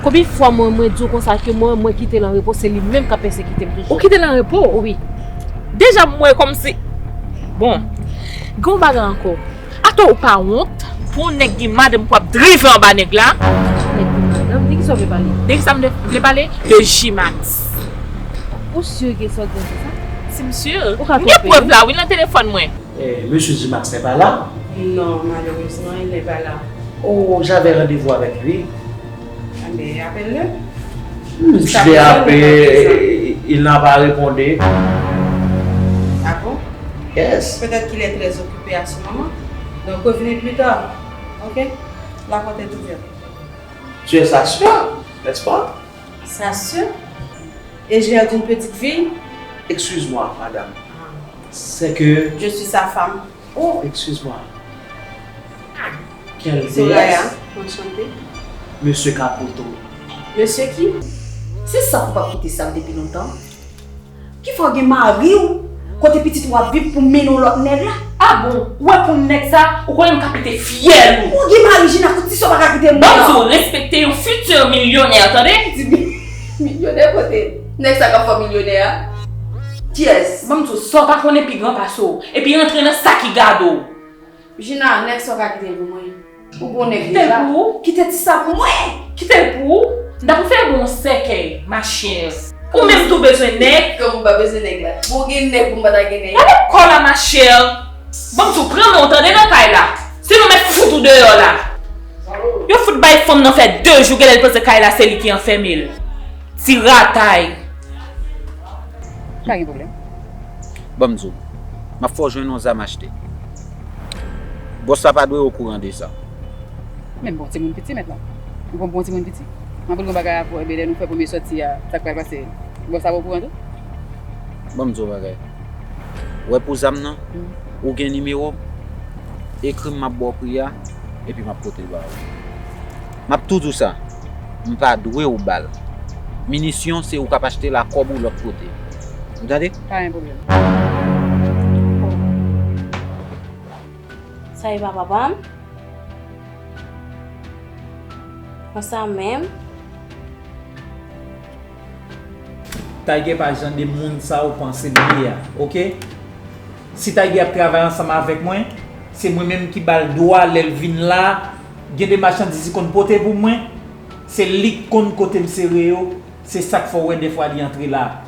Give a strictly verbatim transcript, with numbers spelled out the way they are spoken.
Konbyen fwa mwen, mwen di w konsa ke mwen, mwen kite l an repo, se li menm k ap pèsekite m toujou. Ou kite l an repo? Wi. Deja, m wè kòmsi. Bon. Gen yon bagay ankò. Atò ou pa wont pou nèg gen madanm pou ap drive anba nèg la? Nèg gen madanm? De kisa w vle pale? De kisa m vle pale? De G-Max. Ou si ke sa w di an se sa? Si m si. Ou ka twonpe m. M gen prèv la, wi, nan telefòn mwen. Eh, Monsieur G-Max n'est pas là? Non, malheureusement, il n'est pas là. Oh, j'avais rendez-vous avec lui. Ah, mais appelle-le. Hmm, je l'ai appelé, il n'a pas répondu. Ah bon? Yes. Peut-être qu'il est très occupé à ce moment. Donc, revenez plus tard. OK? La porte est ouverte. Tu es sa sœur, n'est-ce pas? Sa sœur? Et j'ai l'air d'une petite fille? Excuse-moi, madame. Ah. C'est que... Je suis sa femme. Oh, excuse-moi. Quelle déesse. Soraya, enchantée. Monsieur Caputo. Monsieur qui? Se sa pou pa koute sa depi lontan. Ki fè w gen mari w kote pitit ou ap viv pou mennen w lòt nèg la? Ah bon, ou wè pou nèg sa, ou konnen m ka pete fyèl ou. Ou gen mari Gina, kout ti sa w pa ka kite m. Ban m di w, respekte yon fiti milyonè, tande? Ti mi-, milyonè kote? Nèg sa k ap fè w milyonè a? Kiyès? Ban m di w, sa w pa konnen pi gran pase w. Epi rantre nan sa ki gade w. Gina, nèg sa w ka kite l pou mwen. Ou bon nèg deja. Kite l pou ou? Kite ti sa pou mwen. Kite l pou ou? M ta prefere ba w yon sèkèy, ma chère. Ou menm tou bezwen nèg. Kòm ou pa bezwen nèg la. Bon, gen nèg pou m pa ta gen nèg. Gade kò la, ma chère. Ban m di w, pran men w tande nan kay la. Sinon, m mèt fout ou deyò la. Yo fout bay fanm nan fè de jou, genlè l panse kay la se li ki anfème l. Ti ratay. Pa gen pwoblèm. Ban m di w, m ap fè w jwenn yon zam achte. Bòs la pa dwe okouran de sa. Men bon timoun piti mèt la. Ou konn bon timoun piti? M ap di w yon bagay avè w, ebyen lè nou fè premye sòti a, sa k pral pase? Bòs la pa okouran tou? Ban m di w yon bagay. Ou wè pou zam nan, ou gen nimewo m? Ekri m, m ap ba w pri a, epi m ap pote l ba ou. M ap tou di w sa, m pa dwe w ba l. Minisyon se ou k ap achte l a kòb ou lòt kote. Ou tande? Pa gen pwoblèm. Sa e pa papa m? Konsa menm? Tiger pa jan de moun sa ou panse l ye a, oke? Si Tiger ap travay ansanm avèk mwen, se mwen menm ki ba l dwa lè l vin la, gen de machandiz li konn pote pou mwen, se li k konn kote m sere yo, se sa k fè w wè dèfwa li antre la.